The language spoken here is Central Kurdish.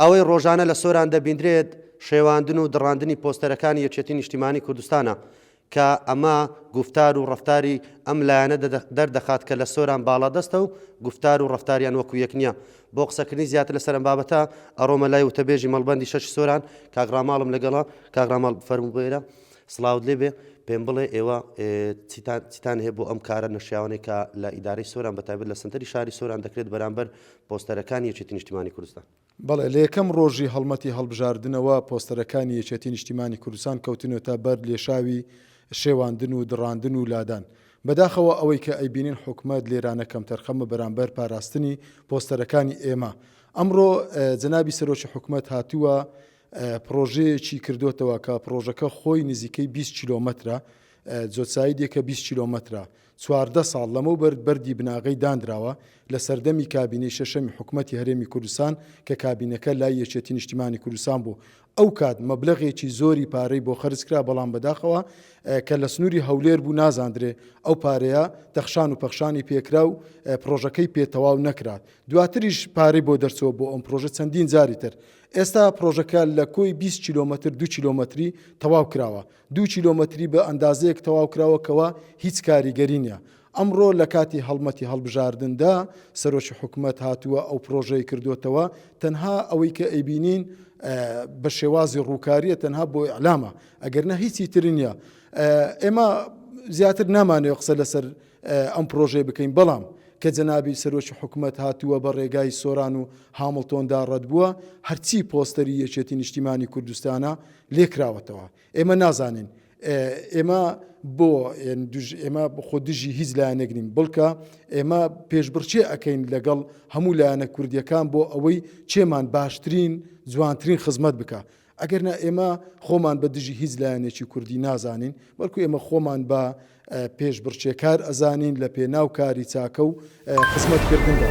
ئەوەی ڕۆژانە لە سۆران دەبیندرێت شێواندن و دڕاندنی پۆستەرەکانی یەکێتی نیشتیمانی کوردستانە کە ئەمە گوفتار و ڕەفتاری ئەم لایەنە دەردەخات کە لە سۆران باڵادەستە و گوفتار و ڕەفتاریان وەکو یەک نییە. بۆ قسەکردنی زیاتر لەسەر ئەم بابەتە ئەڕۆمە لای وتەبێژی مەڵبەندی شەشی سۆران کاک ڕاماڵم لەگەڵە. کاک ڕاماڵ فەرموو بۆ ئێرە. سڵاوت لێ بێ. پێم بڵێ ئێوە چیتان چیتان هەیە بۆ ئەم کارە نەشیاوانەی کە لە ئیدارەی سۆران بە تایبەت لە سەنتەری شاری سۆران دەکرێت بەرامبەر پۆستەرەکانی یەکێتی نیشتیمانی کوردستان؟ بەڵێ، لە یەکەم ڕۆژی هەڵمەتی هەڵبژاردنەوە پۆستەرەکانی یەکێتی نیشتیمانی کوردستان کەوتنۆتە بەر لێشاوی شێواندن و دڕاندن و لادان. بەداخەوە ئەوەی کە ئەیبینین حکومەت لێرانە کەمتەرخەمە بەرامبەر پاراستنی پۆستەرەکانی ئێمە. ئەمڕۆ جەنابی سەرۆکی حکومەت هاتووە پڕۆژەیەکی کردۆتەوە کە پڕۆژەکە خۆی نزیکەی 20 کیلۆمەترە، جۆتسایدێکە 20 کیلۆمەترە. 14 ساڵ لەمەوبەر بەردی بناغەی دانراوە لە سەردەمی کابینەی شەشەمی حکومەتی هەرێمی کوردستان کە کابینەکە لای یەکێتی نیشتیمانی کوردستان بوو ئەو کات مەبلەغێکی زۆری پارەی بۆ خەرج کرا بەڵام بەداخەوە کە لە سنووری هەولێر بوو نازاندرێ ئەو پارەیە تەخشان و پەخشانی پێکرا و پرۆژەکەی پێ تەواو نەکرا دواتریش پارەی بۆ دەرچووە بۆ ئەم پرۆژە چەندین جاری تر ئێستا پرۆژەکە لە کۆی 20 کیلۆمەتر دو کیلۆمەتری تەواو کراوە دوو کیلۆمەتری بە ئەندازەیەک تەواو کراوە کەوا هیچ کاریگەری نیە. ئەمڕۆ لە کاتی هەڵمەتی هەڵبژاردندا سەرۆکی حکومەت هاتووە ئەو پرۆژەی کردۆتەوە، تەنها ئەوەی کە ئەیبینین بە شێوازی ڕووکاریە تەنها بۆ ئیعلامە ئەگەرنا هیچی تر نیە. ئێمە زیاتر نامانەوێت قسە لەسەر ئەم پرۆژەیە بکەین بەڵام کە جەنابی سەرۆکی حکومەت هاتووە بە ڕێگای سۆران و هامڵتۆندا ڕەتبووە هەرچی پۆستەری یەکێتی نیشتیمانی کوردستانە لێکراوەتەوە ئێمە نازانین ئێمە بۆ ئێمە خۆ دژی هیچ لایەنێک نین بڵکە ئێمە پێشبڕچێ ئەەکەین لەگەڵ هەموو لایەنە کوردیەکان بۆ ئەوەی چێمان باشترین جوانترین خزمەت بکە ئەگەرنا ئێمە خۆمان بە دژی هیچ لایەنێکی کوردی نازانین، بەڵکو ئێمە خۆمان بە پێشبڕکێکار ئەزانین لە پێناو کاری چاکە و خزمەتکردندا.